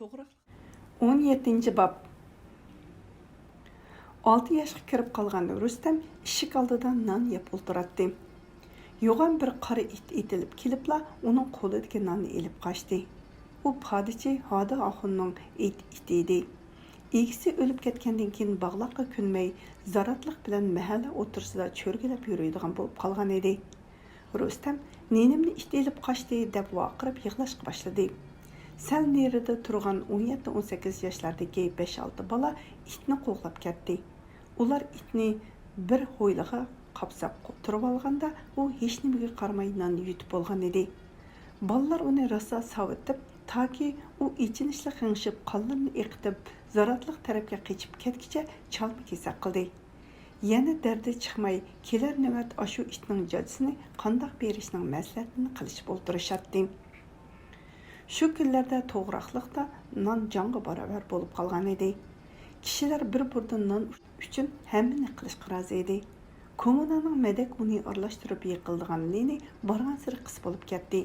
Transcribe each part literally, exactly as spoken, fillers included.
ئون يەتتىنچى باب. ئالتە ياشقا كىرىپ قالغان رۇستەم ئىشىك ئالدىدا نان يەپ ئولتۇراتتى. يوغان بىر قارا ئىت ئېتىلىپ كېلىپلا ئۇنىڭ قولىدىكى ناننى ئېلىپ قاچتى. ئۇ پادىچى ھادى ئاخۇننىڭ ئىت-، ئىتى ئىدى. ئىگىسى ئۆلۈپ كەتكەندىن كېيىن باغلاققا كۆنمەي، زاراتلىق بىلەن مەھەللە ئوتتۇرىسىدا چۆرگىلەپ يۈرىدىغان بولۇپ قالغان ئىدى. رۇستەم، «نېنىمنى ئىت ئېلىپ قاچتى!» دەپ ۋارقىراپ يىغلاشقا باشلىدى. سەل نېرىدا تۇرغان ئون يەتتە، ئون سەككىز ياشلاردىكى بەش-ئالتە بالا ئىتنى قوغلاپ كەتتى. ئۇلار ئىتنى بىر ھويلىغا قاپساپ تۇرۇۋالغاندا، ئۇ ھېچنېمىگە قارىماي نان يۇتۇپ بولغان ئىدى. بالىلار ئۇنى راسا ساۋىتىپ، تاكى ئۇ ئېچىنىشلىق غىڭشىپ، قانلىرىنى ئېقىتىپ، زاراتلىق تەرەپكە قېچىپ كەتكىچە چالما كېسەك قىلدى. يەنە دەردى چىقماي، كېلەر نۆۋەت ئاشۇ ئىتنىڭ جاجىسىنى قانداق بېرىشنىڭ مەسلىھەتىنى قىلىشىپ ئولتۇرۇشاتتى. شۇ كۈنلەردە توغراقلىقتا نان جانغا باراۋەر بولۇپ قالغان ئىدى. كىشىلەر بىر بۇردا نان ئۈچۈن ھەممىنى قىلىشقا رازى ئىدى. كوممۇنانىڭ مەدەك ئۇنى ئارىلاشتۇرۇپ يېقىلىدىغان نېنى بارغانسېرى قىس بولۇپ كەتتى.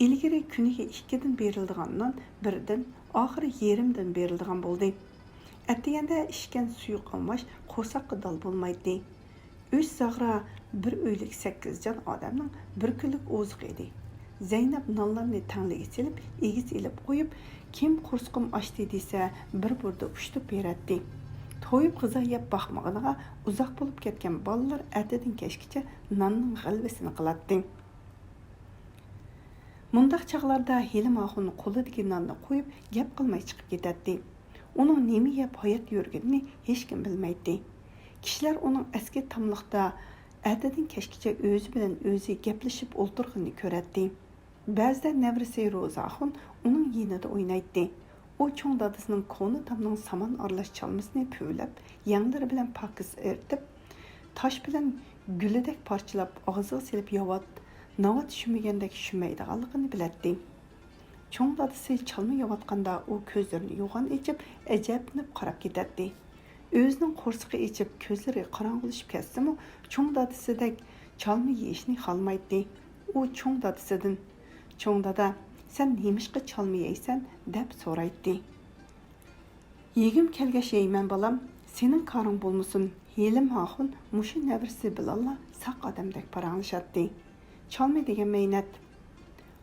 ئىلگىرى كۈنىگە ئىككىدىن بېرىلىدىغان نان بىردىن، ئاخىرى يېرىمدىن بېرىلىدىغان بولدى. ئەتىگەندە ئىچكەن سۇيۇق ئالماش قورساققا دال بولمايتتى. ئۈچ زاغرا بىر ئۆيلۈك سەككىز جان ئادەمنىڭ بىر كۈنلۈك ئوزۇقى ئىدى. زەينەپ نانلارنى تەڭلىگە سېلىپ، ئېگىز ئېلىپ قويۇپ، «كىم قورسىقىم ئاچتى؟» دېسە، بىر بۇردا ئۇشتۇپ بېرەتتى. تويۇپ غىزا يەپ باقمىغىنىغا ئۇزاق بولۇپ كەتكەن بالىلار ئەتىدىن كەچكىچە ناننىڭ غەلۋىسىنى قىلاتتى. مۇنداق چاغلاردا ھېلىم ئاخۇن قولىدىكى ناننى قويۇپ، گەپ قىلماي چىقىپ كېتەتتى. ئۇنىڭ نېمە يەپ ھايات يۈرگىنىنى ھېچكىم بىلمەيتتى. كىشىلەر ئۇنىڭ ئەسكى تاملىقتا ئەتىدىن كەچكىچە ئۆزى بىلەن ئۆزى گەپلىشىپ ئولتۇرغىنىنى كۆرەتتى. بەزىدە نەۋرىسى روزا ئاخۇن ئۇنىڭ يېنىدا ئوينايتتى. ئۇ چوڭ دادىسىنىڭ كونا تامنىڭ سامان ئارىلاش چالمىسىنى پۈۋلەپ، يەڭلىرى بىلەن پاكىز ئېرىتىپ، تاش بىلەن گۈلىدەك پارچىلاپ، ئاغزىغا سېلىپ ياۋات، ناۋات شۈمىگەندەك شۈمەيدىغانلىقىنى بىلەتتى. چوڭ دادىسى چالما يەۋاتقاندا ئۇ كۆزلىرىنى يوغان ئېچىپ، ئەجەبلىنىپ قاراپ كېتەتتى. ئۆزىنىڭ قورسىقى ئېچىپ، كۆزلىرى قاراڭغۇلىشىپ كەتسىمۇ، چوڭ دادىسىدەك چالما يېيىشنى خالىمايتتى. ئۇ چوڭ دادىسىدىن، «چوڭ دادا، سەن نېمىشقا چالما يەيسەن؟» دەپ سورايتتى. «يېگۈم كەلگەچ يەيمەن، بالام، سېنىڭ كارىڭ بولمىسۇن.» ھېلىم ئاخۇن مۇشۇ نەۋرىسى بىلەنلا ساق ئادەمدەك پاراڭلىشاتتى. «چالما دېگەن مەينەت.»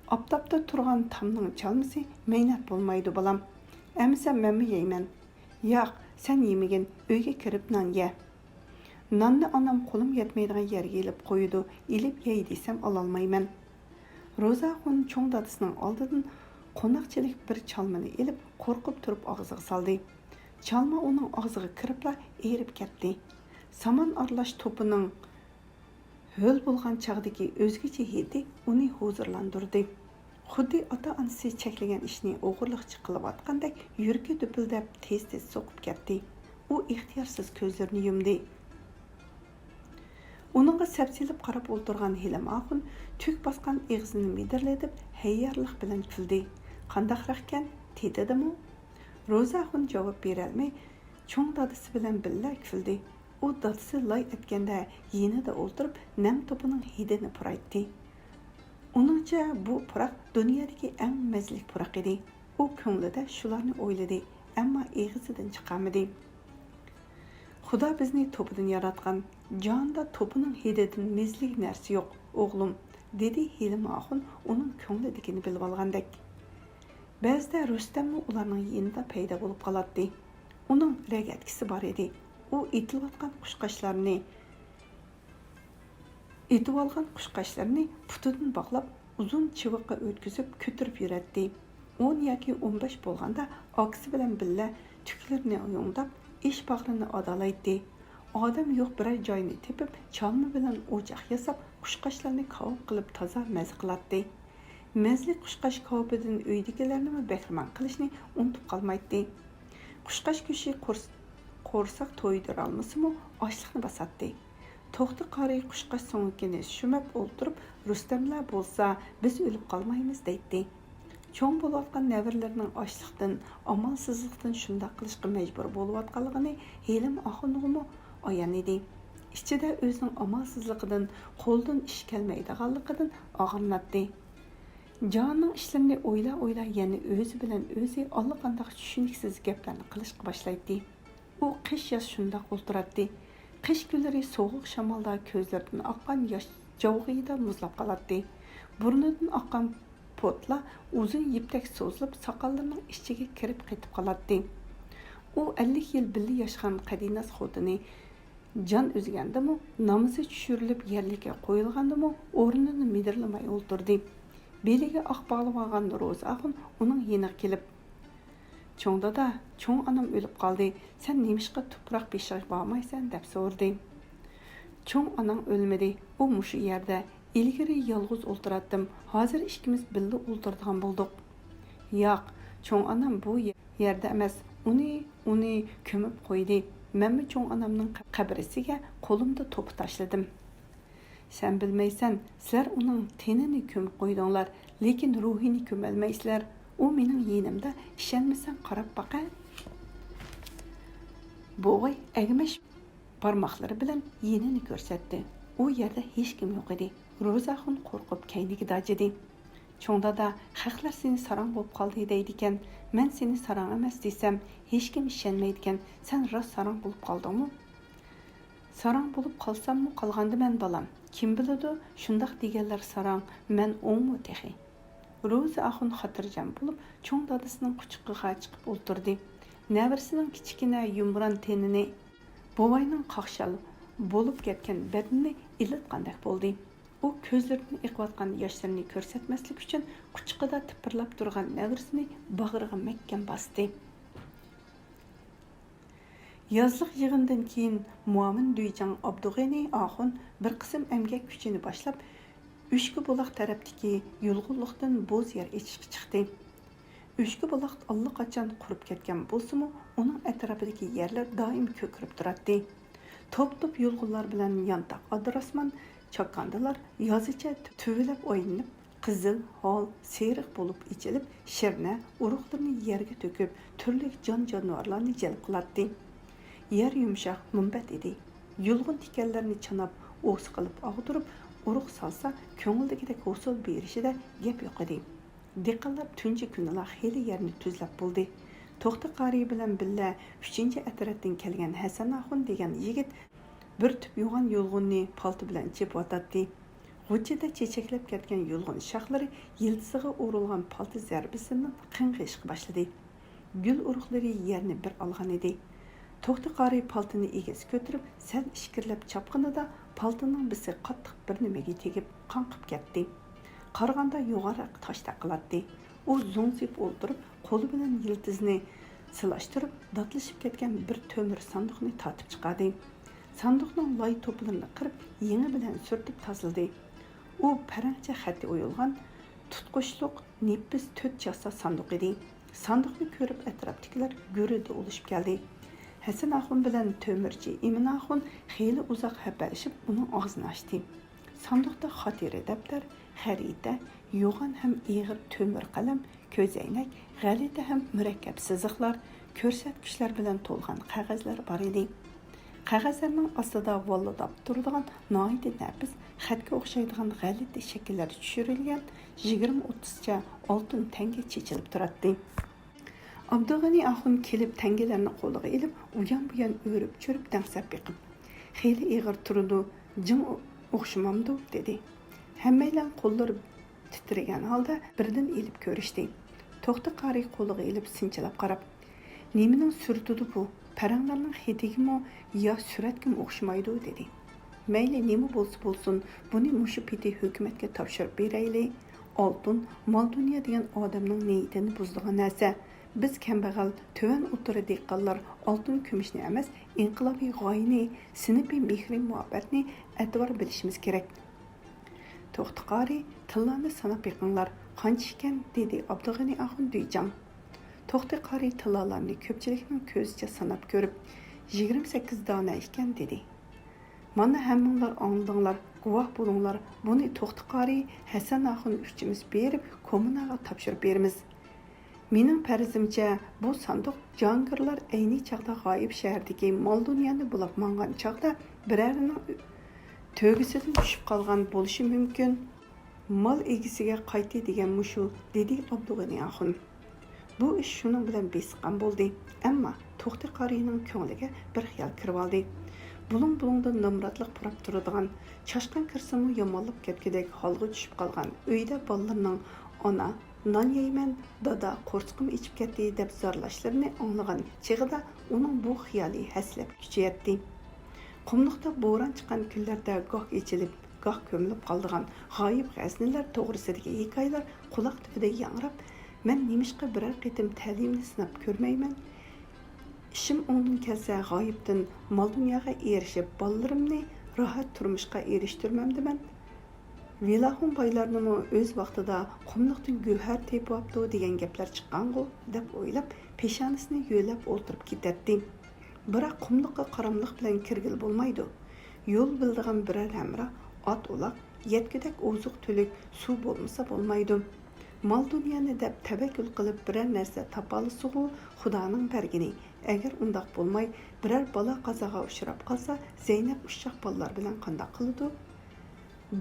«ئاپتاپتا تۇرغان تامنىڭ چالمىسى مەينەت بولمايدۇ، بالام. ئەمىسە مەنمۇ يەيمەن.» «ياق، سەن يېمىگىن، ئۆيگە كىرىپ نان يە.» «ناننى ئانام قولۇم يەتمەيدىغان يەرگە ئېلىپ قويىدۇ، ئېلىپ يەي دېسەم ئالالمايمەن.» روزاخۇن چوڭ دادىسىنىڭ ئالدىدىن قوناقچىلىك بىر چالمىنى ئېلىپ، قورقۇپ تۇرۇپ ئاغزىغا سالدى. چالما ئۇنىڭ ئاغزىغا كىرىپلا ئېرىپ كەتتى. سامان ئارىلاش توپىنىڭ ھۆل بولغان چاغدىكى ئۆزگىچە ھىدى ئۇنى ھۇزۇرلاندۇردى. خۇددى ئاتا-ئانىسى چەكلىگەن ئىشنى ئوغرىلىقچە قىلىۋاتقاندەك يۈرىكى دۈپۈلدەپ تېز-تېز سوقۇپ كەتتى. ئۇ ئىختىيارسىز كۆزلىرىنى يۇمدى. ئۇنىڭغا سەپسېلىپ قاراپ ئولتۇرغان ھېلىم ئاخۇن تۈك باسقان ئېغىزىنى مىدىرلىتىپ ھەييارلىق بىلەن كۈلدى. «قانداقراقكەن، تېتىدىمۇ؟» روزاخۇن جاۋاب بېرەلمەي، چوڭ دادىسى بىلەن بىللە كۈلدى. ئۇ دادىسى لاي ئەتكەندە يېنىدا ئولتۇرۇپ، نەم توپىنىڭ ھىدىنى پۇرايتتى. ئۇنىڭچە، بۇ پۇراق دۇنيادىكى ئەڭ مەززىلىك پۇراق ئىدى. ئۇ كۆڭلىدە شۇلارنى ئويلىدى، ئەمما ئېغىزىدىن چىقارمىدى. «خۇدا بىزنى توپىدىن ياراتقان، جاھاندا توپىنىڭ ھىدىدىن مەززىلىك نەرسە يوق، ئوغلۇم»، دېدى ھېلىم ئاخۇن ئۇنىڭ كۆڭلىدىكىنى بىلىۋالغاندەك. بەزىدە رۇستەممۇ ئۇلارنىڭ يېنىدا پەيدا بولۇپ قالاتتى. ئۇنىڭ رەگەتكىسى بار ئىدى. ئۇ ئېتىلىۋاتقان قۇشقاچلارنى، ئېتىۋالغان قۇشقاچلىرىنى پۇتىدىن باغلاپ، ئۇزۇن چىۋىققا ئۆتكۈزۈپ كۆتۈرۈپ يۈرەتتى. ئون ياكى ئون بەش بولغاندا ئاكىسى بىلەن بىللە تۈكلىرىنى يۇڭداپ، ئىچ باغرىنى ئادالايتتى. ئادەم يوق بىرەر جاينى تېپىپ، چالما بىلەن ئوچاق ياساپ، قۇشقاچلارنى كاۋاپ قىلىپ تازا مەززە قىلاتتى. مەززىلىك قۇشقاچ كاۋىپىدىن ئۆيدىكىلەرنىمۇ بەھرىمەن قىلىشنى ئۇنتۇپ قالمايتتى. قۇشقاچ گۆشى قورس-، قورساق تويدۇرالمىسىمۇ، ئاچلىقنى باساتتى. توختى قارى قۇشقاچ سۆڭىكىنى شۈمەپ ئولتۇرۇپ، رۇستەملەر بولسا، «بىز ئۆلۈپ قالمايمىز» دەيتتى. چوڭ بولۇۋاتقان نەۋرىلىرىنىڭ ئاچلىقتىن، ئامالسىزلىقتىن شۇنداق قىلىشقا مەجبۇر بولۇۋاتقانلىقىنى ھېلىم ئاخۇنغىمۇ ئايان ئىدى. ئىچىدە ئۆزىنىڭ ئامالسىزلىقىدىن، قولىدىن ئىش كەلمەيدىغانلىقىدىن ئاغرىناتتى. جاھاننىڭ ئىشلىرىنى ئويلا-ئويلا يەنە ئۆزى بىلەن ئۆزى ئاللىقانداق چۈشىنىكسىز گەپلەرنى قىلىشقا باشلايتتى. ئۇ قىش-ياز شۇنداق ئولتۇراتتى. قىش كۈنلىرى سوغۇق شامالدا كۆزلىرىدىن ئاققان ياش جاۋغىيىدا مۇزلاپ قالاتتى. بۇرنىدىن ئاققان پوتلار ئۇزۇن يىپتەك سوزۇلۇپ، ساقاللىرىنىڭ ئىچىگە كىرىپ قېتىپ قالاتتى. ئۇ ئەللىك يىل بىللە ياشىغان قەدىناس خوتۇنى جان ئۈزگەندىمۇ، نامىزى چۈشۈرۈلۈپ يەرلىككە قويۇلغاندىمۇ ئورنىدىن مىدىرلىماي ئولتۇردى. بېلىگە ئاق باغلىۋالغان روزى ئاخۇن ئۇنىڭ يېنىغا كېلىپ، «چوڭ دادا، چوڭ ئانام ئۆلۈپ قالدى، سەن نېمىشقا تۇپراق بېشىغا بارمايسەن؟» دەپ سورىدى. «چوڭ ئاناڭ ئۆلمىدى، ئۇ مۇشۇ يەردە. ئىلگىرى يالغۇز ئولتۇراتتىم، ھازىر ئىككىمىز بىللە ئولتۇرىدىغان بولدۇق.» «ياق، چوڭ ئانام بۇ يەردە ئەمەس، ئۇنى، ئۇنى كۆمۈپ قويدى. مەنمۇ چوڭ ئانامنىڭ قەبرىسىگە قولۇمدا توپا تاشلىدىم.» «سەن بىلمەيسەن، سىلەر ئۇنىڭ تېنىنى كۆمۈپ قويدۇڭلار، لېكىن روھىنى كۆمەلمەيسىلەر. ئۇ مېنىڭ يېنىمدا، ئىشەنمىسەڭ قاراپ باقە.» بوۋاي ئەگمەش بارماقلىرى بىلەن يېنىنى كۆرسەتتى. ئۇ يەردە ھېچكىم يوق ئىدى. روزى ئاخۇن قورقۇپ كەينىگە داجىدى. «چوڭ دادا، خەقلەر سېنى ساراڭ بولۇپ قالدى دەيدىكەن. مەن سېنى ساراڭ ئەمەس دېسەم، ھېچكىم ئىشەنمەيدىكەن. سەن راست ساراڭ بولۇپ قالدىڭمۇ؟» «ساراڭ بولۇپ قالساممۇ قالغاندىمەن بالام. كىم بىلىدۇ، شۇنداق دېگەنلەر ساراڭ، مەن ئوڭمۇ تېخى.» روزى ئاخۇن خاتىرجەم بولۇپ، چوڭ دادىسىنىڭ قۇچىقىغا چىقىپ ئولتۇردى. نەۋرىسىنىڭ كىچىككىنە يۇمران تېنىنى، بوۋاينىڭ قاقشال بولۇپ كەتكەن بەدىنىنى ئىللىتقاندەك بولدى. ئۇ كۆزلىرىدىن ئېقىۋاتقان ياشلىرىنى كۆرسەتمەسلىك ئۈچۈن، قۇچىقىدا تىپىرلاپ تۇرغان نەۋرىسىنى باغرىغا مەھكەم باستى. يازلىق يىغىندىن كېيىن مۇئاۋىن دۈيجاڭ ئابدۇغېنى ئاخۇن بىر قىسىم ئەمگەك كۈچىنى باشلاپ، ئۈچكە بۇلاق تەرەپتىكى يۇلغۇنلۇقتىن بوز يەر ئېچىشقا چىقتى. ئۈچكە بۇلاق ئاللىقاچان قۇرۇپ كەتكەن بولسىمۇ، ئۇنىڭ ئەتراپىدىكى يەرلەر دائىم كۆكىرىپ تۇراتتى. توپ-توپ يۇلغۇنلار بىلەن يانتاق ئادىراسمان چاكاندىلار يازىچە تۈۋىلەپ ئايلىنىپ، قىزىل، ھال، سېرىق بولۇپ ئېچىلىپ، شىرنە ئۇرۇقلىرىنى يەرگە تۆكۈپ، تۈرلۈك جان-جانىۋارلارنى جەلپ قىلاتتى. يەر يۇمشاق مۇنبەت ئىدى. يۇلغۇن تىكەنلىرىنى چاناپ، ئوسا قىلىپ ئاغدۇرۇپ، ئۇرۇق سالسا، كۆڭۈلدىكىدەك ھوسۇل بېرىشىدە گەپ يوق ئىدى. دېھقانلار تۇنجى كۈنىلا خېلى يەرنى تۈزلەپ بولدى. توختى قارى بىلەن بىللە ئۈچىنچى ئەترەتتىن كەلگەن ھەسەن ئاخۇن دېگەن يىگىت بىر تۈپ يوغان يۇلغۇننى پالتا بىلەن چېپىۋاتاتتى. غۇچچىدە چېچەكلەپ كەتكەن يۇلغۇن شاخلىرى يىلتىزىغا ئۇرۇلغان پالتا زەربىسىدىن قىڭغىيىشقا باشلىدى. گۈل ئۇرۇقلىرى يەرنى بىر ئالغان ئىدى. توختى قارى پالتىنى ئېگىز كۆتۈرۈپ، سەل ئىچكىرىلەپ چاپقىنىدا پالتىنىڭ بىسى قاتتىق بىر نېمىگە تېگىپ، قاڭقىپ كەتتى. قارىغاندا يوغانراق تاشتەك قىلاتتى. ئۇ زوڭزىيىپ ئولتۇرۇپ، قولى بىلەن يىلتىزىنى سىلاشتۇرۇپ، داتلىشىپ كەتكەن بىر تۆمۈر ساندۇقنى تارتىپ چىقاردى. ساندۇقنىڭ لاي توپىلىرىنى قىرىپ، يېڭى بىلەن سۈرتۈپ تازىلىدى. ئۇ پەرەڭچە خەتى ئويۇلغان تۇتقۇچلۇق نېپىز تۆت چاسا ساندۇق ئىدى. ساندۇقنى كۆرۈپ ئەتراپتىكىلەر گۈررىدە ئۇلىشىپ كەلدى. ھەسەن ئاخۇن بىلەن تۆمۈرچى ئىمىن ئاخۇن خېلى ئۇزاق ھەپەلىشىپ ئۇنىڭ ئاغزىنى ئاچتى. ساندۇقتا خاتىرە دەپتەر، خەرىتە، يوغان ھەم ئېغىر تۆمۈر قەلەم، كۆزەينەك، غەلىتە ھەم مۇرەككەپ سىزىقلار، كۆرسەتكۈچلەر بىلەن تولغان قەغەزلەر بار ئىدى. قەغەزلەرنىڭ ئاستىدا ۋاللىداپ تۇرىدىغان ناھايىتى نەپىس، خەتكە ئوخشايدىغان غەلىتە شەكىللەر چۈشۈرۈلگەن يىگىرمە ئوتتۇزچە ئالتۇن تەڭگە چېچىلىپ تۇراتتى. ئابدۇغېنى ئاخۇن كېلىپ تەڭگىلەرنى قولىغا ئېلىپ، ئۇيان-بۇيان ئۆرۈپ-چۆرۈپ دەڭسەپ بېقىپ، «خېلى ئېغىر تۇرىدۇ، جىڭ ئوخشىمامدۇ؟» دېدى. ھەممەيلەن قوللىرى تىترىگەن ھالدا بىردىن ئېلىپ كۆرۈشتى. توختى قارى قولىغا ئېلىپ سىنچىلاپ قاراپ، «نېمىنىڭ سۈرىتىدۇ بۇ؟ پەرەڭلەرنىڭ خېتىگىمۇ يا سۈرەتكىمۇ ئوخشىمايدۇ؟» دېدى. «مەيلى نېمە بولسا بولسۇن، بۇنى مۇشۇ پېتى ھۆكۈمەتكە تاپشۇرۇپ بېرەيلى. ئالتۇن، مال-دۇنيا دېگەن ئادەمنىڭ نىيىتىنى بۇزىدىغان نەرسە. بىز كەمبەغەل، تۆۋەن ئوتتۇرا دېھقانلار ئالتۇن-كۈمۈشنى ئەمەس، ئىنقىلابىي غايىنى، سىنىپىي مېھرى-مۇھەببەتنى ئەتىۋار بىلىشىمىز كېرەك.» توختى قارى، تىللانى ساناپ بېقىڭلار، قانچە ئىكەن؟ دېدى ئابدۇغېنى ئاخۇن دۈيجاڭ. توختى قارى تىللالارنى كۆپچىلىكنىڭ كۆزىچە ساناپ كۆرۈپ، يىگىرمە سەككىز دانە ئىكەن، دېدى. مانا ھەممىڭلار ئاڭلىدىڭلار، گۇۋاھ بولۇڭلار، بۇنى توختى قارى، ھەسەن ئاخۇن ئۈچىمىز بېرىپ، كوممۇناغا تاپشۇرۇپ بېرىمىز. مېنىڭ پەرىزىمچە، بۇ ساندۇق جاھانگىرلار ئەينى چاغدا غايىب شەھەردىكى مال-دۇنيانى بۇلاپ ماڭغان چاغدا بىرەرىنىڭ تۆگىسىدىن چۈشۈپ قالغان بولۇشى مۇمكىن. مال ئىگىسىگە قايتى دېگەن مۇشۇ، دېدى ئابدۇغېنى ئاخۇن. بۇ ئىش شۇنىڭ بىلەن بېسىققان بولدى. ئەمما توختى قارىينىڭ كۆڭلىگە بىر خىيال كىرىۋالدى. بۇلۇڭ-بۇلۇڭدا نامراتلىق پۇراپ تۇرىدىغان، چاشقان كىرسىمۇ يامانلاپ كەتكۈدەك ھالغا چۈشۈپ قالغان ئۆيدە بالىلىرىنىڭ «ئانا، نان يەيمەن، دادا، قورسىقىم ئېچىپ كەتتى» دەپ زارلاشلىرىنى ئاڭلىغان چېغىدا ئۇنىڭ بۇ خىيالى ھەسسىلەپ كۈچىيەتتى. قۇملۇقتا بوران چىققان كۈنلەردە گاھ ئېچىلىپ، گاھ كۆمۈلۈپ قالىدىغان غايىب غەزنىلەر توغرىسىدىكى ھېكايىلەر قۇلاق تۈپىدە ياڭراپ، مەن نېمىشقا بىرەر قېتىم تەلىيىمنى سىناپ كۆرمەيمەن؟ ئىشىم ئوڭدىن كەلسە، غايىبتىن مال-دۇنياغا ئېرىشىپ، بالىلىرىمنى راھەت تۇرمۇشقا ئېرىشتۈرمەمدىمەن؟ ۋېلاخۇن بايلارنىمۇ ئۆز ۋاقتىدا قۇملۇقتىن گۆھەر تېپىۋاپتۇ دېگەن گەپلەر چىققانغۇ، دەپ ئويلاپ، پېشانىسىنى يۆلەپ ئولتۇرۇپ كېتەتتى. بىراق قۇملۇققا قاراملىق بىلەن كىرگىلى بولمايدۇ. يول بىلىدىغان بىرەر ھەمراھ، ئات-ئۇلاق، يەتكۈدەك ئوزۇق-تۈلۈك، سۇ بولمىسا بولمايدۇ. مال-دۇنيانى دەپ تەۋەككۈل قىلىپ بىرەر نەرسە تاپالىسىغۇ خۇدانىڭ بەرگىنى. ئەگەر ئۇنداق بولماي، بىرەر بالا-قازاغا ئۇچراپ قالسا، زەينەپ ئۇششاق بالىلار بىلەن قانداق قىلىدۇ؟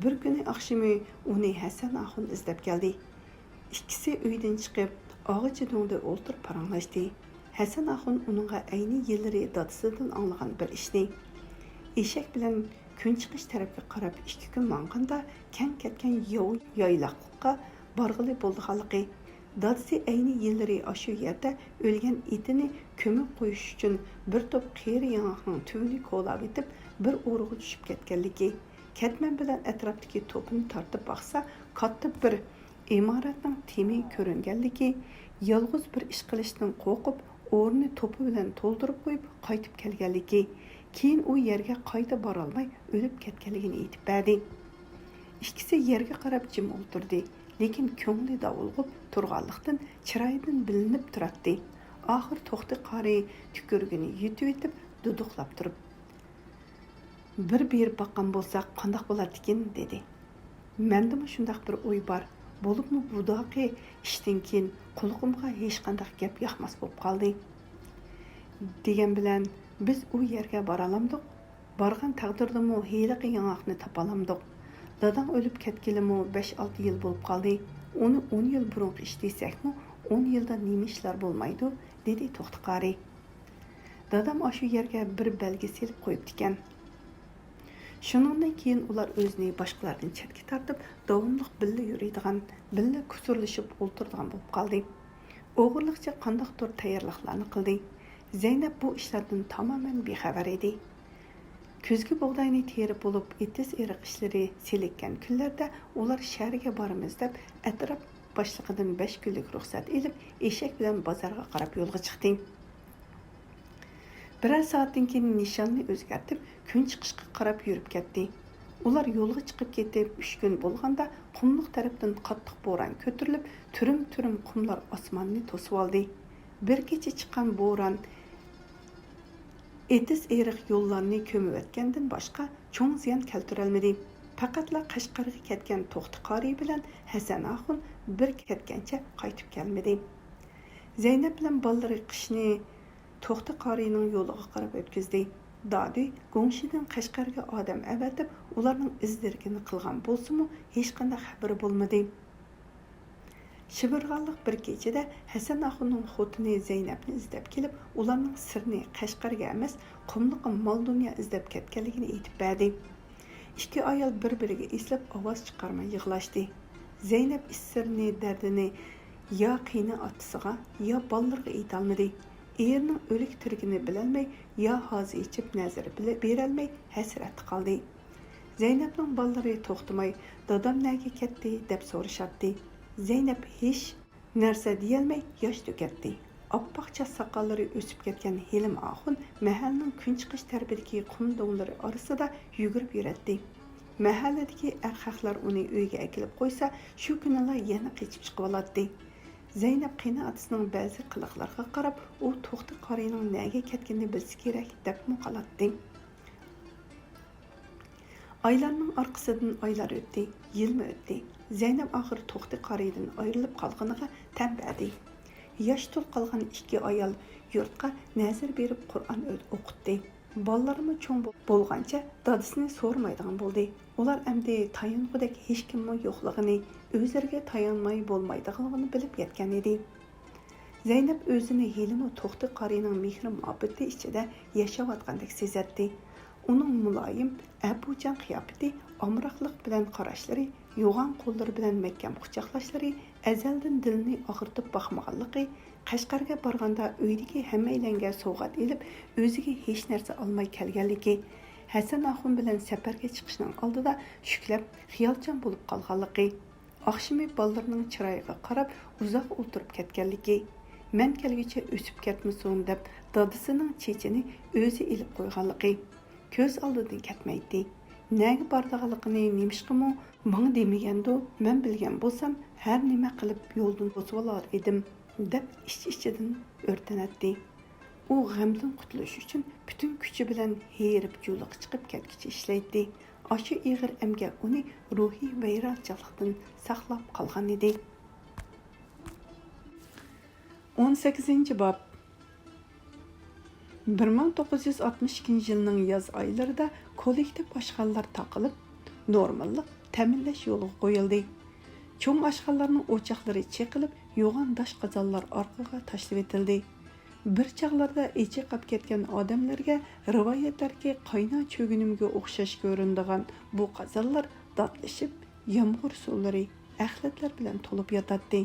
بىر كۈنى ئاخشىمى ئۇنى ھەسەن ئاخۇن ئىزدەپ كەلدى. ئىككىسى ئۆيدىن چىقىپ، ئاغىچ دۆڭدە ئولتۇرۇپ پاراڭلاشتى. ھەسەن ئاخۇن ئۇنىڭغا ئەينى يىللىرى دادىسىدىن ئاڭلىغان بىر ئىشنى، ئېشەك بىلەن كۈنچىقىش تەرەپكە قاراپ ئىككى كۈن ماڭغاندا كەڭ كەتكەن ياۋ يايلاقلىققا بارغىلى بولىدىغانلىقى، دادىسى ئەينى يىللىرى ئاشۇ يەردە ئۆلگەن ئېتىنى كۆمۈپ قويۇش ئۈچۈن بىر توپ قېرى ياڭاقنىڭ تۈۋىنى كولاۋېتىپ، بىر ئورىغا چۈشۈپ كەتكەنلىكى، كەتمەن بىلەن ئەتراپتىكى توپىنى تارتىپ باقسا، كاتتا بىر ئىمارەتنىڭ تېمى كۆرۈنگەنلىكى، يالغۇز بىر ئىش قىلىشتىن قورقۇپ، ئورنىنى توپا بىلەن تولدۇرۇپ قويۇپ قايتىپ كەلگەنلىكى، كېيىن ئۇ يەرگە قايتا بارالماي ئۆلۈپ كەتكەنلىكىنى ئېيتىپ بەردى. ئىككىسى يەرگە قاراپ جىم ئولتۇردى، لېكىن كۆڭلى داۋۇلغۇپ تۇرغانلىقتىن، چىرايىدىن بىلىنىپ تۇراتتى. ئاخىر توختى قارى تۈكۈرۈكىنى يۇتۇۋېتىپ، دۇدۇقلاپ تۇرۇپ، «بىر بېرىپ باققان بولساق قانداق بولاتتىكىن؟» دېدى. «مەندىمۇ شۇنداق بىر ئوي بار، بولۇپمۇ بۇداقى ئىشتىن كېيىن قۇلىقىمغا ھېچقانداق گەپ ياقماس بولۇپ قالدى.» دېگەن بىلەن، بىز ئۇ يەرگە بارالامدۇق؟ بارغان تەقدىردىمۇ ھېلىقى ياڭاقنى تاپالامدۇق؟ داداڭ ئۆلۈپ كەتكىلىمۇ بەش-ئالتە يىل بولۇپ قالدى. ئۇنى ئون يىل بۇرۇنقى ئىش دېسەكمۇ، ئون يىلدا نېمە ئىشلار بولمايدۇ؟ دېدى توختى قارى. دادام ئاشۇ يەرگە بىر بەلگە سېلىپ قويۇپتىكەن. شۇنىڭدىن كېيىن ئۇلار ئۆزىنى باشقىلاردىن چەتكە تارتىپ، داۋاملىق بىللە يۈرىدىغان، بىللە كۇسۇرلىشىپ ئولتۇرىدىغان بولۇپ قالدى. ئوغرىلىقچە قانداقتۇر تەييارلىقلارنى قىلدى. زەينەپ بۇ ئىشلاردىن تامامەن بىخەۋەر ئىدى. كۈزگى بۇغداينى تېرىپ بولۇپ، ئېتىز-ئېرىق ئىشلىرى سېلىككەن كۈنلەردە ئۇلار شەھەرگە بارىمىز دەپ، ئەتراپ باشلىقىدىن بەش كۈنلۈك رۇخسەت ئېلىپ، ئېشەك بىلەن بازارغا قاراپ يولغا چىقتى. بىرەر سائەتتىن كېيىن نىشاننى ئۆزگەرتىپ، كۈن چىقىشقا قاراپ يۈرۈپ كەتتى. ئۇلار يولغا چىقىپ كېتىپ ئۈچ كۈن بولغاندا، قۇملۇق تەرەپتىن قاتتىق بوران كۆتۈرۈلۈپ، تۈرۈم-تۈرۈم قۇملار ئاسماننى توسۇۋالدى. بىر كېچە چىققان بوران ئېتىز-ئېرىق يوللارنى كۆمۈۋەتكەندىن باشقا چوڭ زىيان كەلتۈرەلمىدى. پەقەتلا قەشقەرگە كەتكەن توختى قارى بىلەن ھەسەن ئاخۇن بىر كەتكەنچە قايتىپ كەلمىدى. زەينەپ بىلەن بالىلىرى قىشنى توختى قارىينىڭ يولىغا قاراپ ئۆتكۈزدى. دادى گۇڭشىدىن قەشقەرگە ئادەم ئەۋەتىپ، ئۇلارنىڭ ئىز-دېرىكىنى قىلغان بولسىمۇ، ھېچقانداق خەۋىرى بولمىدى. شىۋىرغانلىق بىر كېچىدە ھەسەن ئاخۇننىڭ خوتۇنى زەينەپنى ئىزدەپ كېلىپ، ئۇلارنىڭ سىرنى قەشقەرگە ئەمەس، قۇملۇققا مال-دۇنيا ئىزدەپ كەتكەنلىكىنى ئېيتىپ بەردى. ئىككى ئايال بىر-بىرىگە ئېسىلىپ، ئاۋاز چىقارماي يىغلاشتى. زەينەپ ئىچ سىرىنى، دەردىنى يا قېينى ئاتىسىغا، يا بالىلىرىغا ئېيتالمىدى. ئېرىنىڭ ئۆلۈك-تىرىكىنى بىلەلمەي، يا ھازا ئېچىپ نەزىر بىلە-، بېرەلمەي ھەسرەتتە قالدى. زەينەپنىڭ بالىلىرى توختىماي، «دادام نەگە كەتتى؟» دەپ سورىشاتتى. زەينەپ ھېچ نەرسە دېيەلمەي ياش تۆكەتتى. ئاپئاق چاچ ساقاللىرى ئۆسۈپ كەتكەن ھېلىم ئاخۇن مەھەللىنىڭ كۈنچىقىش تەرىپىدىكى قۇم دۆڭلىرى ئارىسىدا يۈگۈرۈپ يۈرەتتى. مەھەللىدىكى ئەر-خەقلەر ئۇنى ئۆيگە ئەكېلىپ قويسا، شۇ كۈنىلا يەنە قېچىپ چىقىۋالاتتى. زەينەپ قېينىئاتىسىنىڭ بەزى قىلىقلىرىغا قاراپ، ئۇ توختى قارىينىڭ نەگە كەتكىنىنى بىلسە كېرەك، دەپمۇ قالاتتى. ئايلارنىڭ ئارقىسىدىن ئايلار ئۆتتى، يىلمۇ ئۆتتى. زەينەپ ئاخىر توختى قارىيدىن ئايرىلىپ قالغىنىغا تەن بەردى. ياش تول قالغان ئىككى ئايال يۇرتقا نەزىر بېرىپ قۇرئان ئۆ-، ئوقۇتتى. بالىلارمۇ چوڭ بولغانچە دادىسىنى سورىمايدىغان بولدى. ئۇلار ئەمدى تايانغۇدەك ھېچكىممۇ يوقلۇقىنى، ئۆزلىرىگە تايانماي بولمايدىغانلىقىنى بىلىپ يەتكەن ئىدى. زەينەپ ئۆزىنى ھېلىمۇ توختى قارىينىڭ مېھرى مۇھەببىتى ئىچىدە ياشاۋاتقاندەك سېزەتتى. ئۇنىڭ مۇلايىم، ئەپۇچان قىياپىتى، ئامراقلىق بىلەن قاراشلىرى، يوغان قوللىرى بىلەن مەھكەم قۇچاقلاشلىرى، ئەزەلدىن دىلىنى ئاغرىتىپ باقمىغانلىقى، قەشقەرگە بارغاندا ئۆيدىكى ھەممەيلەنگە سوۋغات ئېلىپ، ئۆزىگە ھېچ نەرسە ئالماي كەلگەنلىكى، ھەسەن ئاخۇن بىلەن سەپەرگە چىقىشنىڭ ئالدىدا شۈكلەپ، خىيالچان بولۇپ قالغانلىقى، ئاخشىمى بالىلىرىنىڭ چىرايىغا قاراپ ئۇزاق ئولتۇرۇپ كەتكەنلىكى، مەن كەلگۈچە ئۆسۈپ كەتمىسۇن دەپ دادىسىنىڭ چېچىنى ئۆزى ئېلىپ قويغانلىقى كۆز ئالدىدىن كەتمەيتتى. نەگە بارىدىغانلىقىنى، نېمىشقىمۇ ماڭا دېمىگەندۇ؟ مەن بىلگەن بولسام ھەر نېمە قىلىپ يولدىن توسۇۋالار ئىدىم، دەپ ئىچ-ئىچىدىن ئۆرتىنەتتى. ئۇ غەمدىن قۇتۇلۇش ئۈچۈن پۈتۈن كۈچى بىلەن ھېرىپ جۇلىقى چىقىپ كەتكۈچە ئىشلەيتتى. ئاشۇ ئېغىر ئەمگەك ئۇنى روھىي ۋەيرانچىلىقتىن ساقلاپ قالغان ئىدى. ئون سەككىزىنچى باب. بىر مىڭ توققۇز يۈز ئاتمىش ئىككىنچى يىلنىڭ ياز ئايلىرىدا كوللېكتىپ ئاشخانىلار تاقىلىپ، نورماللىق تەمىنلەش يولغا قويۇلدى. چوڭ ئاشخانىلارنىڭ ئوچاقلىرى چېقىلىپ، يوغان داش قازانلار ئارقىغا تاشلىۋېتىلدى. بىر چاغلاردا ئېچى قاپ كەتكەن ئادەملەرگە رىۋايەتلەردىكى قاينار چۆگۈنۈمگە ئوخشاش كۆرۈنىدىغان بۇ قازانلار داتلىشىپ، يامغۇر سۇلىرى، ئەخلەتلەر بىلەن تولۇپ ياتاتتى.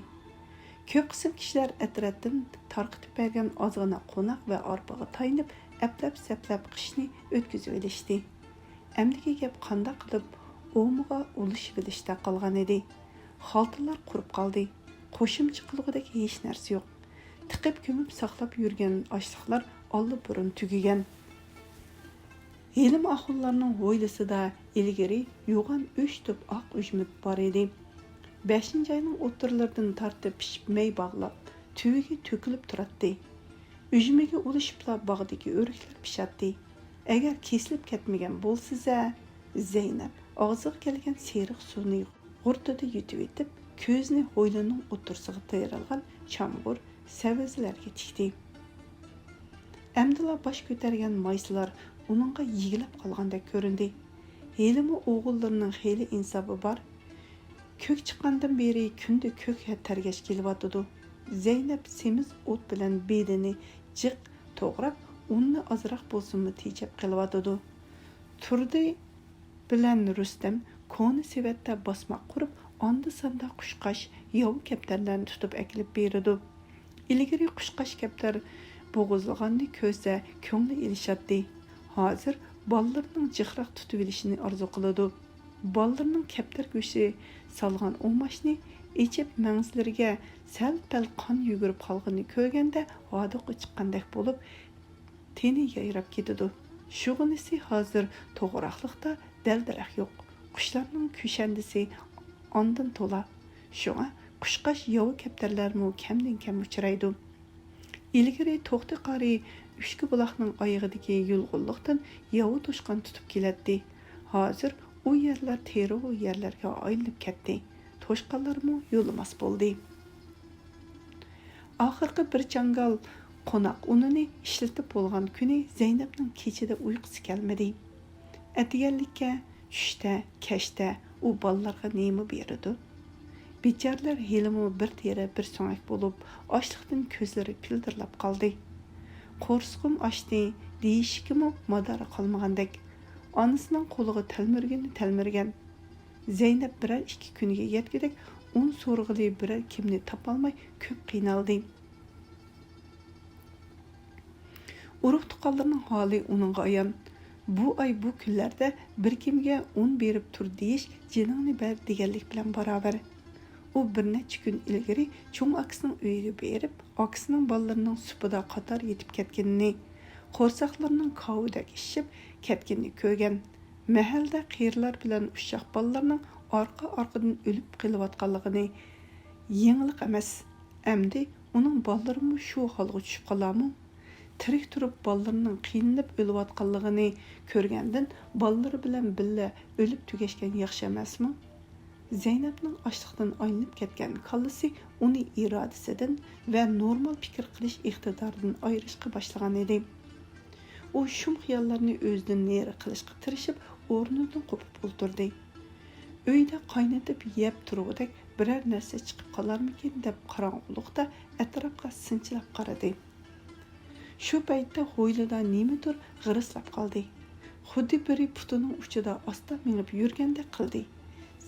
كۆپ قىسىم كىشىلەر ئەترەتتىن تارقىتىپ بەرگەن ئازغىنا قوناق ۋە ئارپىغا تايىنىپ، ئەپلەپ-سەپلەپ قىشنى ئۆتكۈزۈۋېلىشتى. ئەمدىكى گەپ قانداق قىلىپ ئومىغا ئۇلىشىۋېلىشتا قالغانىدى. خالتىلار قۇرۇپ قالدى. قوشۇمچە قىلغۇدەك ھېچ نەرسە يوق. تىقىپ-كۆمۈپ ساقلاپ يۈرگەن ئاشلىقلار ئاللىبۇرۇن تۈگىگەن. ھېلىم ئاخۇنلارنىڭ ھويلىسىدا ئىلگىرى يوغان ئۈچ تۈپ ئاق ئۈجمە بار ئىدى. بەشىنچى ئاينىڭ ئوتتۇرىلىرىدىن تارتىپ پىشىپ مەي باغلاپ، تۈۋىگە تۆكۈلۈپ تۇراتتى. ئۈجمىگە ئۇلىشىپلا باغدىكى ئۆرۈكلەر پىشاتتى. ئەگەر كېسىلىپ كەتمىگەن بولسىزە، زەينەپ ئاغزىغا كەلگەن سېرىق سۇنى غۇرتىدا يۇتۇۋېتىپ، كۆزىنى ھويلىنىڭ ئوتتۇرىسىغا تېرىلغان چامغۇر سەۋزىلەرگە تىكتى. ئەمدىلا باش كۆتەرگەن مايسىلار ئۇنىڭغا يېگىلەپ قالغاندەك كۆرۈندى. ھېلىمۇ ئوغۇللىرىنىڭ خېلى ئىنسابى بار. كۆك چىققاندىن بېرى كۈندە كۆك تەرگەش كېلىۋاتىدۇ. زەينەپ سېمىز ئوت بىلەن بېدىنى جىق توغراپ، ئۇننى ئازراق بولسىمۇ تېجەپ قىلىۋاتىدۇ. تۇردى بىلەن رۇستەم كونا سېۋەتتە باسماق قۇرۇپ، ئاندا-ساندا قۇشقاچ، ياۋا كەپتەرلەرنى تۇتۇپ ئەكېلىپ بېرىدۇ. ئىلگىرى قۇشقاچ، كەپتەر بوغۇزلىغاننى كۆرسە كۆڭلى ئېلىشاتتى. ھازىر بالىلىرىنىڭ جىقراق تۇتۇۋېلىشىنى ئارزۇ قىلىدۇ. بالىلىرىنىڭ كەپتەر گۆشى سالغان ئۇماچنى ئېچىپ، مەڭزىلىرىگە سەل-پەل قان يۈگۈرۈپ قالغىنىنى كۆرگەندە ھاردۇقى چىققاندەك بولۇپ، تېنى يايراپ كېتىدۇ. شۇغىنىسى ھازىر توغراقلىقتا دەل-دەرەخ يوق. قۇشلارنىڭ كۈشەندىسى ئاندىن تولا. شۇڭا قۇشقاچ، ياۋا كەپتەرلەرمۇ كەمدىن-كەم ئۇچرايدۇ. ئىلگىرى توختى قارى ئۈچكە بۇلاقنىڭ ئايىغىدىكى يۇلغۇنلۇقتىن ياۋا توشقان تۇتۇپ كېلەتتى. ھازىر ئۇ يەرلەر تېرىلغۇ يەرلەرگە ئايلىنىپ كەتتى. توشقانلارمۇ يولىماس بولدى. ئاخىرقى بىر چاڭگال قوناق ئۇنىنى ئىشلىتىپ بولغان كۈنى زەينەپنىڭ كېچىدە ئۇيقۇسى كەلمىدى. ئەتىگەنلىككە، چۈشتە، كەچتە ئۇ بالىلارغا نېمە بېرىدۇ؟ بىچارىلەر ھېلىمۇ بىر تېرە، بىر سۆڭەك بولۇپ، ئاچلىقتىن كۆزلىرى پىلدىرلاپ قالدى. «قورسىقىم ئاچتى» دېيىشكىمۇ مادارى قالمىغاندەك. ئانىسىنىڭ قولىغا تەلمۈرگىنى تەلمۈرگەن. زەينەپ بىرەر ئىككى كۈنگە يەتكۈدەك ئۇن سورىغىلى بىرەر كىمنى تاپالماي كۆپ قىينالدى. ئۇرۇق-تۇغقانلىرىنىڭ ھالى ئۇنىڭغا ئايان. «بۇ ئاي، بۇ كۈنلەردە بىر كىمگە ئۇن بېرىپ تۇر» دېيىش «جېنىڭنى بەر» دېگەنلىك بىلەن باراۋەر. ئۇ بىر نەچچە كۈن ئىلگىرى چوڭ ئاكىسىنىڭ ئۆيىگە بېرىپ، ئاكىسىنىڭ بالىلىرىنىڭ سۇپىدا قاتار يېتىپ كەتكىنىنى، قورساقلىرىنىڭ كاۋىدەك ئىششىپ كەتكىنىنى كۆرگەن. مەھەللىدە قېرىلار بىلەن ئۇششاق بالىلارنىڭ ئارقا-ئارقىدىن ئۆلۈپ قېلىۋاتقانلىقىنى يېڭىلىق ئەمەس. ئەمدى ئۇنىڭ بالىلىرىمۇ شۇ ھالغا چۈشۈپ قالارمۇ؟ تىرىك تۇرۇپ بالىلىرىنىڭ قىينىلىپ ئۆلۈۋاتقانلىقىنى كۆرگەندىن، بالىلىرى بىلەن بىللە ئۆلۈپ تۈگەشكەن ياخشى ئەمەسمۇ؟ زەينەپنىڭ ئاچلىقتىن ئايلىنىپ كەتكەن كاللىسى ئۇنى ئىرادىسىدىن ۋە نورمال پىكىر قىلىش ئىقتىدارىدىن ئايرىشقا باشلىغان ئىدى. ئۇ شۇم خىياللارنى ئۆزىدىن نېرى قىلىشقا تىرىشىپ، ئورنىدىن قوپۇپ ئولتۇردى. ئۆيدە قاينىتىپ يەپ تۇرغۇدەك بىرەر نەرسە چىقىپ قالارمىكىن دەپ قاراڭغۇلۇقتا ئەتراپقا سىنچىلاپ قارىدى. شۇ پەيتتە ھويلىدا نېمىدۇر غىرىسلاپ قالدى. خۇددى بىرى پۇتىنىڭ ئۇچىدا ئاستا مېڭىپ يۈرگەندەك قىلدى.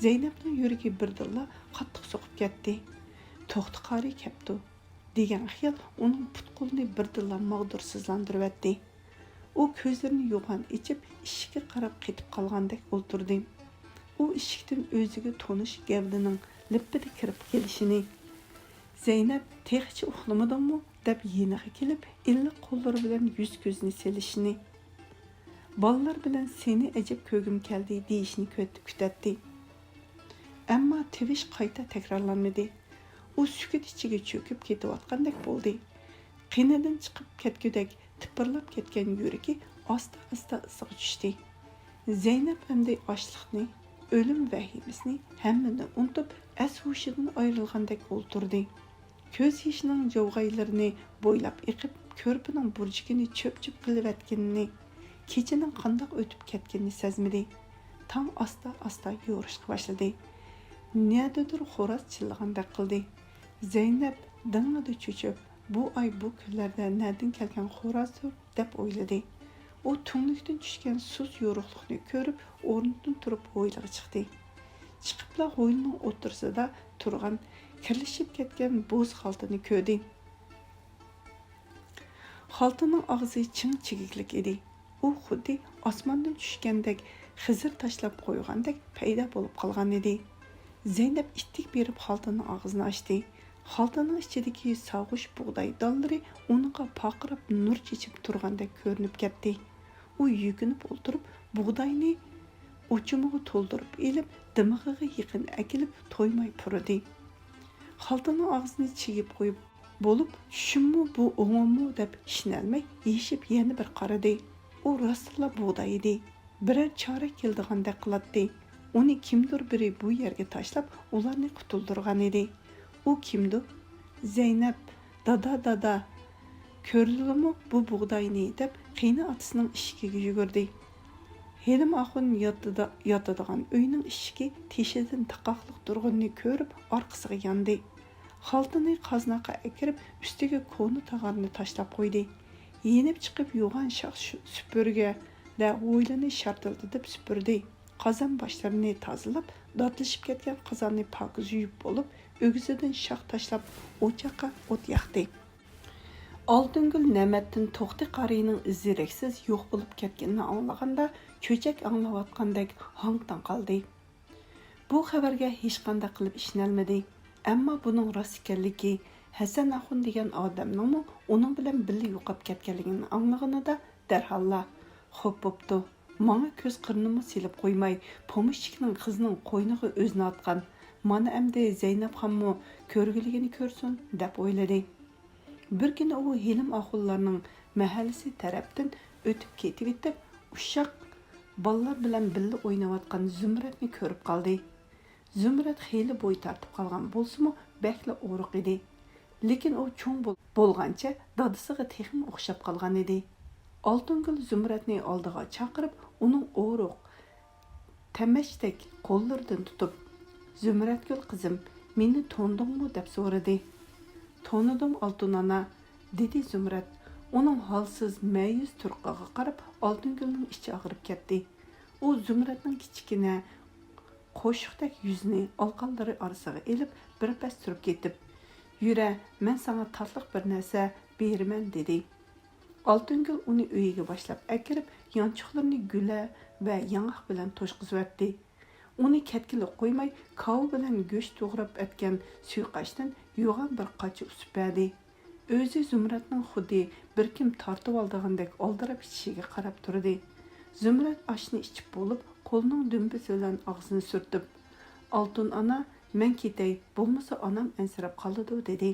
زەينەپنىڭ يۈرىكى بىردىنلا قاتتىق سوقۇپ كەتتى. «توختى قارى كەپتۇ» دېگەن خىيال ئۇنىڭ پۇت-قولىنى بىردىنلا ماغدۇرسىزلاندۇرۇۋەتتى. ئۇ كۆزلىرىنى يوغان ئېچىپ، ئىشىككە قاراپ قېتىپ قالغاندەك ئولتۇردى. ئۇ ئىشىكتىن ئۆزىگە تونۇش گەۋدىنىڭ لىپپىدە كىرىپ كېلىشىنى، «زەينەپ، تېخىچە ئۇخلىمىدىڭمۇ؟» دەپ يېنىغا كېلىپ، ئىللىق قوللىرى بىلەن يۈز-كۆزىنى سېلىشىنى، «بالىلار بىلەن سېنى ئەجەب كۆرگۈم كەلدى» دېيىشىنى كۈت-، كۈتەتتى. ئەمما تىۋىش قايتا تەكرارلانمىدى. ئۇ سۈكۈت ئىچىگە چۆكۈپ كېتىۋاتقاندەك بولدى. قېنىدىن چىقىپ كەتكۈدەك تىپىرلاپ كەتكەن يۈرىكى ئاستا-ئاستا ئىزىغا چۈشتى. زەينەپ ئەمدى ئاچلىقنى، ئۆلۈم ۋەھىمىسىنى، ھەممىنى ئۇنتۇپ، ئەس-ھوشىدىن ئايرىلغاندەك ئولتۇردى. كۆز يېشىنىڭ جاۋغايلىرىنى بويلاپ ئېقىپ، كۆرپىنىڭ بۇرجىكىنى چۆپ-چۆپ قىلىۋەتكىنىنى، كېچىنىڭ قانداق ئۆتۈپ كەتكىنىنى سەزمىدى. تاڭ ئاستا-ئاستا يورۇشقا باشلىدى. نەدىدۇر خوراز چىللىغاندەك قىلدى. زەينەپ دىڭڭىدە چۆچۈپ، «بۇ ئاي، بۇ كۈنلەردە نەدىن كەلگەن خورازدۇر؟» دەپ ئويلىدى. ئۇ تۈڭلۈكتىن چۈشكەن سۇس يورۇقلۇقنى كۆرۈپ، ئورنىدىن تۇرۇپ ھويلىغا چىقتى. چىقىپلا ھويلىنىڭ ئوتتۇرىسىدا تۇرغان كىرلىشىپ كەتكەن بوز خالتىنى كۆردى. خالتىنىڭ ئاغزى چىڭ چىگىكلىك ئىدى. ئۇ خۇددى ئاسماندىن چۈشكەندەك، خىزىر تاشلاپ قويغاندەك پەيدا بولۇپ قالغانىدى. زەينەپ ئىتتىك بېرىپ خالتىنىڭ ئاغزىنى ئاچتى. خالتىنىڭ ئىچىدىكى ساغۇش بۇغداي دانلىرى ئۇنىڭغا پارقىراپ نۇر چېچىپ تۇرغاندەك كۆرۈنۈپ كەتتى. ئۇ يۈكۈنۈپ ئولتۇرۇپ، بۇغداينى ئوچۇمىغا تولدۇرۇپ ئېلىپ، دىمىقىغا يېقىن ئەكېلىپ، تويماي پۇرىدى. خالتىنىڭ ئاغزىنى چىگىپ قويۇپ بولۇپ، «چۈشۈممۇ بۇ، ئوڭۇممۇ؟» دەپ ئىشىنەلمەي يېشىپ يەنە بىر قارىدى. ئۇ راستلا بۇغداي ئىدى. بىرەر چارە كېلىدىغاندەك قىلاتتى. ئۇنى كىمدۇر بىرى بۇ يەرگە تاشلاپ، ئۇلارنى قۇتۇلدۇرغانىدى. ئۇ كىمدۇ؟ «زەينەپ، دادا، دادا، كۆردىلىمۇ بۇ بۇغداينى؟» دەپ قېينىئاتىسىنىڭ ئىشىكىگە يۈگۈردى. ھېلىم ئاخۇن ياتىدا-، ياتىدىغان ئۆينىڭ ئىشىكى تېشىدىن تاقاقلىق تۇرغىنىنى كۆرۈپ، ئارقىسىغا ياندى. خالتىنى قازناققا ئەكىرىپ، ئۈستىگە كونا تاغارنى تاشلاپ قويدى. يېنىپ چىقىپ يوغان شاخ شۇ-، سۈپۈرگىدە ھويلىنى شارتىلدىتىپ سۈپۈردى. قازان باشلىرىنى تازىلاپ، داتلىشىپ كەتكەن قازاننى پاكىز يۇيۇپ بولۇپ، ئۆگزىدىن شاخ تاشلاپ، ئوچاققا ئوت ياقتى. ئالتۇنگۈل نەمەتتىن توختى قارىينىڭ ئىزى-دېرەكسىز يوق بولۇپ كەتكىنىنى ئاڭلىغاندا، چۆچەك ئاڭلاۋاتقاندەك ھاڭ-تاڭ قالدى. بۇ خەۋەرگە ھېچقانداق قىلىپ ئىشىنەلمىدى. ئەمما بۇنىڭ راست ئىكەنلىكى، ھەسەن ئاخۇن دېگەن ئادەمنىڭمۇ ئۇنىڭ بىلەن بىللە يوقاپ كەتكەنلىكىنى ئاڭلىغىنىدا دەرھاللا، «خوپ بوپتۇ، ماڭا كۆز قىرىنىمۇ سېلىپ قويماي، پومېشچىكنىڭ قىزىنىڭ قوينىغا ئۆزىنى ئاتقان، مانا ئەمدى زەينەپخانمۇ كۆرگۈلۈكىنى كۆرسۇن» دەپ ئويلىدى. بىر كۈنى ئۇ ھېلىم ئاخۇنلارنىڭ مەھەللىسى تەرەپتىن ئۆتۈپ كېتىۋېتىپ، ئۇششاق بالىلار بىلەن بىللە ئويناۋاتقان زۇمرەتنى كۆرۈپ قالدى. زۇمرەت خېلى بوي تارتىپ قالغان بولسىمۇ، بەكلا ئورۇق ئىدى. لېكىن ئۇ چوڭ بول-، بولغانچە دادىسىغا تېخىمۇ ئوخشاپ قالغان ئىدى. ئالتۇنگۈل زۇمرەتنى ئالدىغا چاقىرىپ، ئۇنىڭ ئورۇق، تەمەچتەك قوللىرىدىن تۇتۇپ، «زۇمرەتگۈل قىزىم، مېنى تونۇدۇڭمۇ؟» دەپ سورىدى. «تونۇدۇم، ئالتۇن ئانا»، دېدى زۇمرەت ئۇنىڭ ھالسىز، مەيۈس تۇرقىغا قاراپ، ئالتۇنگۈلنىڭ ئىچى ئاغرىپ كەتتى. ئۇ زۇمرەتنىڭ كىچىككىنە قوشۇقتەك يۈزىنى ئالىقانلىرى ئارىسىغا ئېلىپ، بىر پەس تۇرۇپ كېتىپ، «يۈرە، مەن ساڭا تاتلىق بىر نەرسە بېرىمەن» دېدى. ئالتۇنگۈل ئۇنى ئۆيىگە باشلاپ ئەكىرىپ، يانچۇقلىرىنى گۈلە ۋە ياڭاق بىلەن توشقۇزۇۋەتتى. ئۇنى كەتكىلى قويماي، كاۋا بىلەن گۆش توغراپ ئەتكەن سۇيۇقئاشتىن يوغان بىر قاچا ئۇسۇپ بەردى. ئۆزى زۇمرەتنىڭ خۇددى بىر كىم تارتىۋالىدىغاندەك ئالدىراپ ئىچىشىگە قاراپ تۇردى. زۇمرەت ئاشنى ئىچىپ بولۇپ، قولىنىڭ دۈمبىسى بىلەن ئاغزىنى سۈرتۈپ، «ئالتۇن ئانا، مەن كېتەي، بولمىسا ئانام ئەنسىرەپ قالىدۇ» دېدى.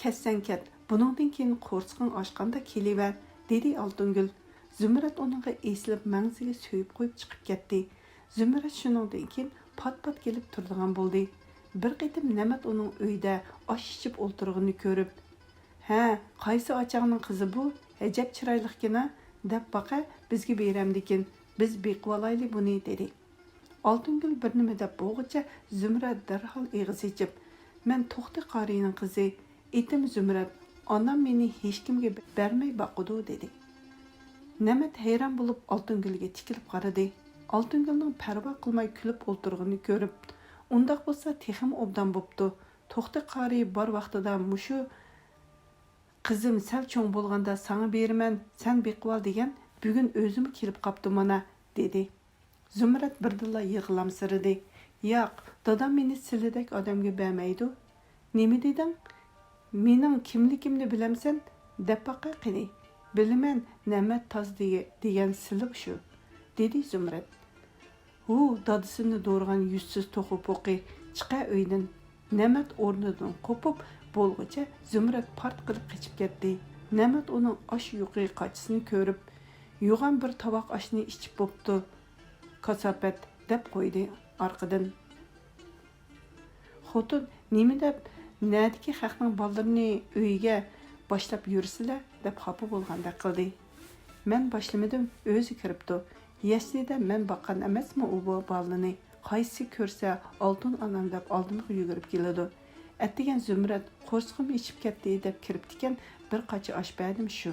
«كەتسەڭ كەت، بۇنىڭدىن كېيىن قورسىقىڭ ئاچقاندا كېلىۋەر» دېدى ئالتۇنگۈل. زۇمرەت ئۇنىڭغا ئېسىلىپ، مەڭزىگە سۆيۈپ قويۇپ چىقىپ كەتتى. زۇمرەت شۇنىڭدىن كېيىن پات-پات كېلىپ تۇرىدىغان بولدى. بىر قېتىم نەمەت ئۇنىڭ ئۆيىدە ئاش ئىچىپ ئولتۇرغىنىنى كۆرۈپ، ھە، قايسى ئاچاڭنىڭ قىزى بۇ؟ ئەجەب چىرايلىقكىنا، دەپ باقە، بىزگە بېرەمدىكىن، بىز بېقىۋالايلى بۇنى، دېدى. ئالتۇنگۈل بىر نېمە دەپ بولغۇچە زۇمرەت دەرھال ئېغىز ئېچىپ، مەن توختى قارىينىڭ قىزى، ئېتىم زۇمرەت، ئانام مېنى ھېچكىمگە بەرمەي باقىدۇ، دېدى. نەمەت ھەيران بولۇپ ئالتۇنگۈلگە تىكىلىپ قارىدى. ئالتۇنگۈلنىڭ پەرۋا قىلماي كۈلۈپ ئولتۇرغىنىنى كۆرۈپ، ئۇنداق بولسا تېخىمۇ ئوبدان بوپتۇ. توختى قارىي بار ۋاقتىدا مۇشۇ قىزىم سەل چوڭ بولغاندا ساڭا بېرىمەن، سەن بېقىۋال دېگەن، بۈگۈن ئۆزىمۇ كېلىپ قاپتۇ مانا، دېدى. زۇمرەت بىردىنلا يىغلامسىرىدى. ياق، دادام مېنى سىلىدەك ئادەمگە بەرمەيدۇ. نېمە دېدىڭ؟ مېنىڭ كىملىكىمنى بىلەمسەن؟ دەپ باقە قېنى. بىلىمەن، نەمەت تاز دېگەن سىلى شۇ، دېدى زۇمرەت. ھۇ، دادىسىنى دورىغان يۈزسىز توخۇ پوقى، چىقە ئۆيدىن. نەمەت ئورنىدىن قوپۇپ بولغۇچە زۇمرەت پارت قىلىپ قېچىپ كەتتى. نەمەت ئۇنىڭ ئاش يۇقى قاچىسىنى كۆرۈپ، يوغان بىر تاۋاق ئاشنى ئىچىپ بوپتۇ، كاساپەت، دەپ قويدى ئارقىدىن. خوتۇن، نېمە دەپ، نەدىكى خەقنىڭ بالىلىرىنى ئۆيىگە باشلاپ يۈرىسىلە، دەپ خاپا بولغاندەك قىلدى. مەن باشلىمىدىم، ئۆزى كىرىپتۇ. يەسلىدە مەن باققان ئەمەسمۇ ئۇ بۇ بالىنى؟ قايسى كۆرسە ئالتۇن ئانام دەپ ئالدىمغا يۈگۈرۈپ كېلىدۇ. ئەتىگەن زۇمرەت قورسىقىم ئېچىپ كەتتى دەپ كىرىپتىكەن، بىر قاچا ئاش بەردىم شۇ.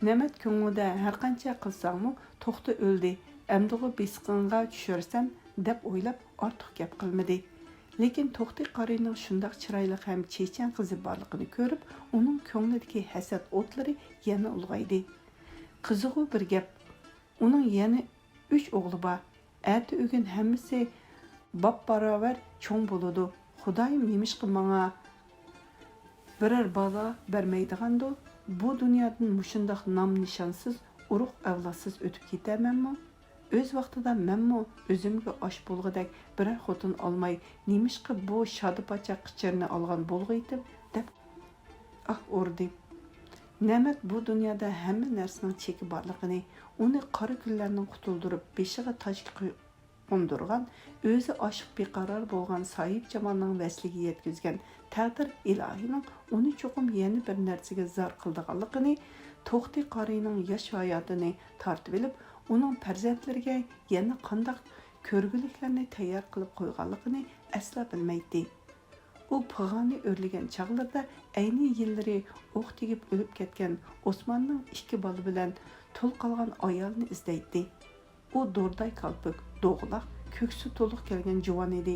نەمەت كۆڭلىدە ھەرقانچە قىلساڭمۇ توختى ئۆلدى، ئەمدىغۇ بېسىقىڭغا چۈشۈرسەم دەپ ئويلاپ ئارتۇق گەپ قىلمىدى. لېكىن توختى قارىينىڭ شۇنداق چىرايلىق ھەم چېچەن قىزى بارلىقىنى كۆرۈپ، ئۇنىڭ كۆڭلىدىكى ھەسەت ئوتلىرى يەنە ئۇلغايدى. قىزىغۇ بىر گەپ. ئۇنىڭ يەنە ئۈچ ئوغلى بار. ئەتە ئۆگۈن ھەممىسى باپباراۋەر چوڭ بولىدۇ. خۇدايىم نېمىشقا ماڭا بىرەر بالا بەرمەيدىغاندۇ؟ بۇ دۇنيادىن مۇشۇنداق نام-نىشانسىز، ئۇرۇق-ئەۋلادسىز ئۆتۈپ كېتەرمەنمۇ؟ ئۆز ۋاقتىدا مەنمۇ ئۆزۈمگە ئاش بولغۇدەك بىرەر خوتۇن ئالماي، نېمىشقا بۇ شادىپاچاق قىچىرنى ئالغان بولغىيتىم؟ دەپ ئاھ ئۇردى. نەمەت بۇ دۇنيادا ھەممە نەرسىنىڭ چېكى بارلىقىنى، ئۇنى قارا كۈنلەردىن قۇتۇلدۇرۇپ، بېشىغا تاج قوندۇرغان، ئۆزى ئاشىق بىقارار بولغان ساھىبجامالنىڭ ۋەسلىگە يەتكۈزگەن تەقدىر ئىلاھىنىڭ ئۇنى چوقۇم يەنە بىر نەرسىگە زار قىلىدىغانلىقىنى، توختى قارىينىڭ ياش ھاياتىنى تارتىۋېلىپ، ئۇنىڭ پەرزەنتلىرىگە يەنە قانداق كۆرگۈلۈكلەرنى تەييار قىلىپ قويغانلىقىنى ئەسلا بىلمەيتتى. ئۇ پىغانى ئۆرلىگەن چاغلىرىدا ئەينى يىللىرى ئوق تېگىپ ئۆلۈپ كەتكەن ئوسماننىڭ ئىككى بالا بىلەن تۇل قالغان ئايالنى ئىزدەيتتى. ئۇ دورداي كالپۇك، دوغىلاق، كۆكسى تولۇق كەلگەن جۇۋان ئىدى.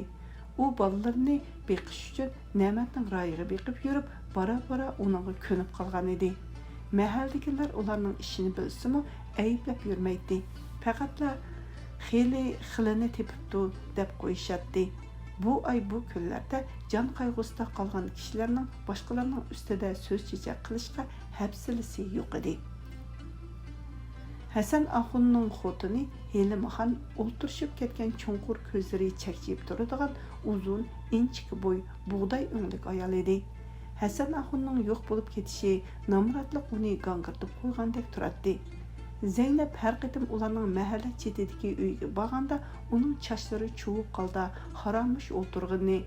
ئۇ بالىلىرىنى بېقىش ئۈچۈن نەمەتنىڭ رايىغا بېقىپ يۈرۈپ، بارا-بارا ئۇنىڭغا كۆنۈپ قالغان ئىدى. مەھەللىدىكىلەر ئۇلارنىڭ ئىشىنى بىلسىمۇ، ئەيىبلەپ يۈرمەيتتى. پەقەتلا خېلى خىلىنى تېپىپتۇ، دەپ قويۇشاتتى. بۇ ئاي، بۇ كۈنلەردە جان قايغۇسىدا قالغان كىشىلەرنىڭ باشقىلارنىڭ ئۈستىدە سۆز-چېچەك قىلىشقا ھەپسىلىسى يوق ئىدى. ھەسەن ئاخۇننىڭ خوتۇنى ھېلىمخان ئولتۇرۇشۇپ كەتكەن، چوڭقۇر كۆزلىرى چەكچىيىپ تۇرىدىغان، ئۇزۇن، ئىنچىكە بوي، بۇغداي ئۆڭلۈك ئايال ئىدى. ھەسەن ئاخۇننىڭ يوق بولۇپ كېتىشى نامراتلىق ئۇنى گاڭگىرىتىپ قويغاندەك تۇراتتى. زەينەپ ھەر قېتىم ئۇلارنىڭ مەھەللە چېتىدىكى ئۆيگە بارغاندا، ئۇنىڭ چاچلىرى چۇۋۇق ھالدا خارامۇش ئولتۇرغىنى،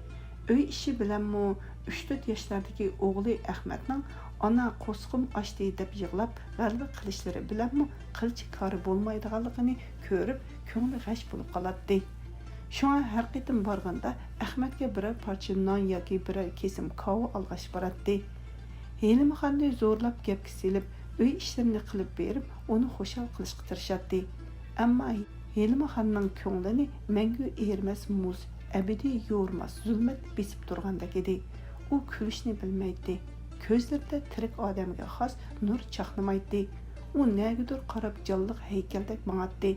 ئۆي ئىشى بىلەنمۇ ئۈچ تۆت ياشلاردىكى ئوغلى ئەخمەتنىڭ «ئانا، قورسىقىم ئاچتى» دەپ يىغلاپ غەلۋە قىلىشلىرى بىلەنمۇ قىلچە كارى بولمايدىغانلىقىنى كۆرۈپ، كۆڭلى غەش بولۇپ قالاتتى. شۇڭا ھەر قېتىم بارغاندا ئەخمەتكە بىرەر پارچە نان ياكى بىرەر كېسىم كاۋا ئالغاچ باراتتى. ھېلىمخاننى زورلاپ گەپكە سېلىپ، ئۆي ئىشلىرىنى قىلىپ بېرىپ، ئۇنى خۇشال قىلىشقا تىرىشاتتى. ئەمما ھېلىمخاننىڭ كۆڭلىنى مەڭگۈ ئېرىمەس مۇز، ئەبەدىي يورۇماس زۇلمەت بېسىپ تۇرغاندەك ئىدى. ئۇ كۈلۈشنى بىلمەيتتى. كۆزلىرىدە تىرىك ئادەمگە خاس نۇر چاقنىمايتتى. ئۇ نەگىدۇر قاراپ جانلىق ھەيكەلدەك ماڭاتتى.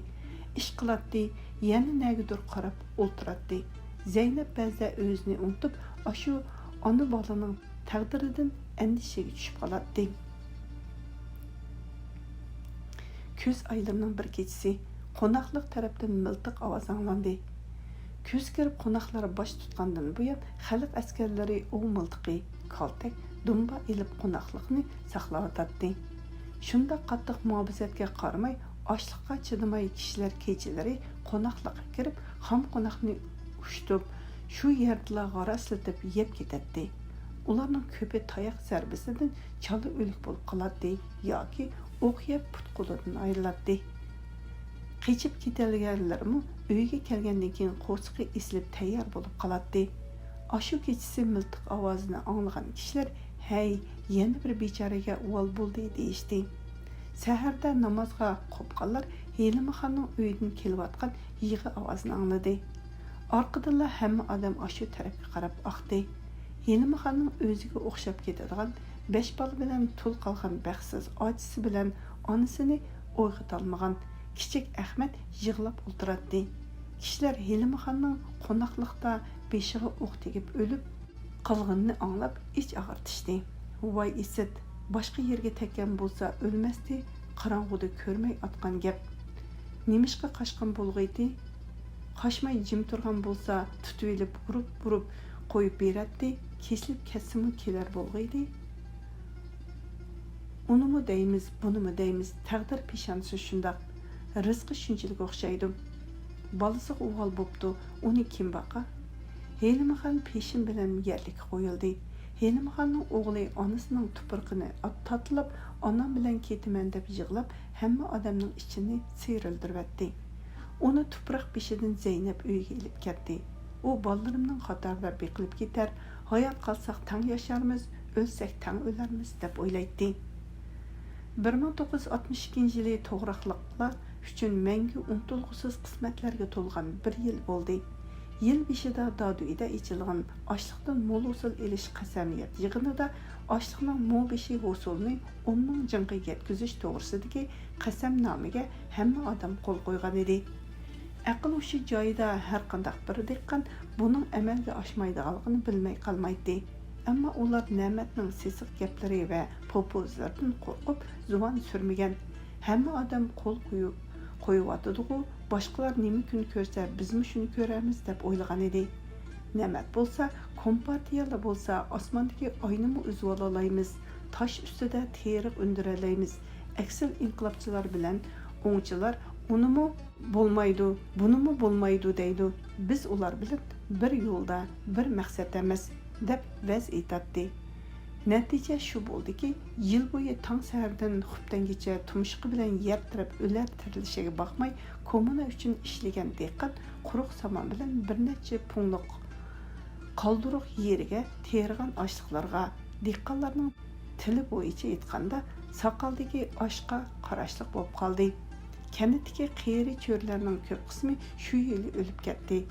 ئىش قىلاتتى، يەنە نەگىدۇر قاراپ ئولتۇراتتى. زەينەپ بەزىدە ئۆزىنى ئۇنتۇپ، ئاشۇ ئانا بالىنىڭ تەقدىرىدىن ئەندىشىگە چۈشۈپ قالاتتى. كۈز ئايلىرىنىڭ بىر كېچىسى قوناقلىق تەرەپتىن مىلتىق ئاۋازى ئاڭلاندى. كۈز كىرىپ قوناقلار باش تۇتقاندىن بۇيان، خەلق ئەسكەرلىرى ئوۋ مىلتىقى، كالتەك، دۇمبا ئېلىپ قوناقلىقنى ساقلاۋاتاتتى. شۇنداق قاتتىق مۇھاپىزەتكە قارىماي، ئاچلىققا چىدىماي كىشىلەر كېچىلىرى قوناقلىققا كىرىپ، خام قوناقنى ئۇشتۇپ، شۇ يەردىلا غاراسلىتىپ يەپ كېتەتتى. ئۇلارنىڭ كۆپى تاياق زەربىسىدىن چالا ئۆلۈك بولۇپ قالاتتى ياكى ئوق يەپ پۇت-قولىدىن ئايرىلاتتى. قېچىپ كېتەلىگەنلىرىمۇ ئۆيىگە كەلگەندىن كېيىن قورسىقى ئېسىلىپ تەييار بولۇپ قالاتتى. ئاشۇ كېچىسى مىلتىق ئاۋازىنى ئاڭلىغان كىشىلەر، «ھەي، يەنە بىر بىچارىگە ئۇۋال بولدى» دېيىشتى. سەھەردە نامازغا قوپقانلار ھېلىمخاننىڭ ئۆيىدىن كېلىۋاتقان يىغا ئاۋازىنى ئاڭلىدى. ئارقىدىنلا ھەممە ئادەم ئاشۇ تەرەپكە قاراپ ئاقتى. ھېلىمخاننىڭ ئۆزىگە ئوخشاپ كېتىدىغان بەش بالا بىلەن تۇل قالغان بەختسىز ئاچىسى بىلەن ئانىسىنى ئويغىتالمىغان كىچىك ئەخمەت يىغلاپ ئولتۇراتتى. كىشىلەر ھېلىمخاننىڭ قوناقلىقتا بېشىغا ئوق تېگىپ ئۆلۈپ قالغىنىنى ئاڭلاپ ئىچ ئاغرىتىشتى. ۋاي ئىسىت، باشقا يەرگە تەگكەن بولسا ئۆلمەستى، قاراڭغۇدا كۆرمەي ئاتقان گەپ. نېمىشقا قاچقان بولغىيتى؟ قاچماي جىم تۇرغان بولسا تۇتۇۋېلىپ ئۇرۇپ-ئۇرۇپ قويۇپ بېرەتتى، كېسىلىپ كەتسىمۇ كېلەر بولغىيدى. ئۇنىمۇ دەيمىز، بۇنىمۇ دەيمىز، تەقدىر پېشانىسى شۇنداق. رىزقى شۇنچىلىك ئوخشايدۇ. بالىسىغا ئۇۋال بوپتۇ، ئۇنى كىم باقا؟ ھېلىمخان پېشىن بىلەن يەرلىككە قويۇلدى. ھېلىمخاننىڭ ئوغلى ئانىسىنىڭ تۇپرىقىنى تاتىلاپ، «ئانام بىلەن كېتىمەن» دەپ يىغلاپ، ھەممە ئادەمنىڭ ئىچىنى سىيرىلدۇرۇۋەتتى. ئۇنى تۇپراق بېشىدىن زەينەپ ئۆيىگە ئېلىپ كەتتى. ئۇ بالىلىرىمنىڭ قاتارىدا بېقىلىپ كېتەر، ھايات قالساق تەڭ ياشارمىز، ئۆلسەك تەڭ ئۆلەرمىز دەپ ئويلايتتى. بىر مىڭ توققۇز يۈز ئاتمىش ئىككىنچى يىلى توغراقلىقلار ئۈچۈن مەڭگۈ ئۇنتۇلغۇسىز قىسمەتلەرگە تولغان بىر يىل بولدى. يىل بېشىدا دادۈيدە ئېچىلغان ئاشلىقتىن مول ھوسۇل ئېلىش قەسەمياد يىغىنىدا ئاشلىقنىڭ مو بېشى ھوسۇلىنى ئون مىڭ جىڭغا يەتكۈزۈش توغرىسىدىكى قەسەمنامىگە ھەممە ئادەم قول قويغانىدى. ئەقىل ھوشى جايىدا ھەرقانداق بىر دېھقان بۇنىڭ ئەمەلگە ئاشمايدىغانلىقىنى بىلمەي قالمايتتى. ئەمما ئۇلار نەمەتنىڭ سېسىق گەپلىرى ۋە پوپوزلىرىدىن قورقۇپ زۇۋان سۈرمىگەن. ھەممە ئادەم قول قويۇپ قويۇۋاتىدىغۇ، باشقىلار نېمە كۈن كۆرسە، بىزمۇ شۇنى كۆرەرمىز دەپ ئويلىغانىدى. نەمەت بولسا، كومپارتىيەلا بولسا، ئاسماندىكى ئاينىمۇ ئۈزۈۋالالايمىز، تاش ئۈستىدە تېرىق ئۈندۈرەلەيمىز، ئەكسىل ئىنقىلابچىلار بىلەن ئوڭچىلار ئۇنىمۇ بولمايدۇ، بۇنىمۇ بولمايدۇ دەيدۇ. بىز ئۇلار بىلەن بىر يولدا، بىر مەقسەتتە ئەمەس، دەپ ۋەز ئېيتاتتى. نەتىجە شۇ بولدىكى، يىل بويى تاڭ سەھەردىن خۇپتەنگىچە تۇمشۇقى بىلەن يەر تىرەپ ئۆلەر تىرىلىشىگە باقماي، كوممۇنا ئۈچۈن ئىشلىگەن دېھقان قۇرۇق سامان بىلەن بىر نەچچە پۇڭلۇق قالدۇرۇق يېرىگە تېرىغان ئاشلىقلارغا، دېھقانلارنىڭ تىلى بويىچە ئېيتقاندا، ساقالدىكى ئاشقا قاراشلىق بولۇپ قالدى. كەنتتىكى قېرى چۆرىلەرنىڭ كۆپ قىسمى شۇ يىلى ئۆلۈپ كەتتى.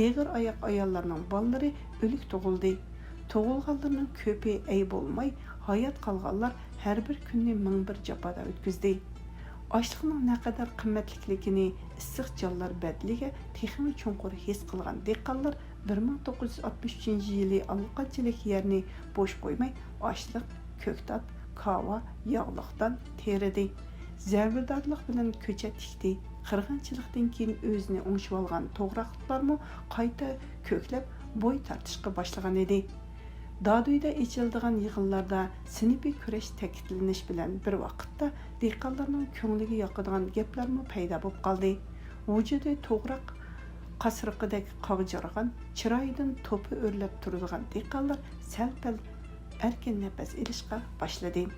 ئېغىر ئاياق ئاياللارنىڭ بالىلىرى ئۆلۈك تۇغۇلدى. تۇغۇلغانلىرىنىڭ كۆپى ئەي بولماي، ھايات قالغانلار ھەر بىر كۈننى مىڭ بىر جاپادا ئۆتكۈزدى. ئاشلىقنىڭ نەقەدەر قىممەتلىكلىكىنى ئىسسىق جانلار بەدىلىگە تېخىمۇ چوڭقۇر ھېس قىلغان دېھقانلار بىر مىڭ توققۇز يۈز ئاتمىش ئۈچىنچى يىلى ئاللىقانچىلىك يەرنى بوش قويماي، ئاشلىق، كۆكتات، كاۋا، ياغلىق دان تېرىدى. زەمىندارلىق بىلەن كۆچەت تىكتى. قىرغىنچىلىقتىن كېيىن ئۆزىنى ئوڭشىۋالغان توغراقلىقلارمۇ قايتا كۆكلەپ، بوي تارتىشقا باشلىغانىدى. دادۈيدە ئېچىلىدىغان يىغىنلاردا سىنىپىي كۈرەش تەكىتلىنىش بىلەن بىر ۋاقىتتا، دېھقانلارنىڭ كۆڭلىگە ياقىدىغان گەپلەرمۇ پەيدا بولۇپ قالدى. ۋۇجۇدى توغراق قاسرىقىدەك قاغجىرىغان، چىرايىدىن توپا ئۆرلەپ تۇرىدىغان دېھقانلار سەل-پەل ئەركىن نەپەس ئېلىشقا باشلىدى.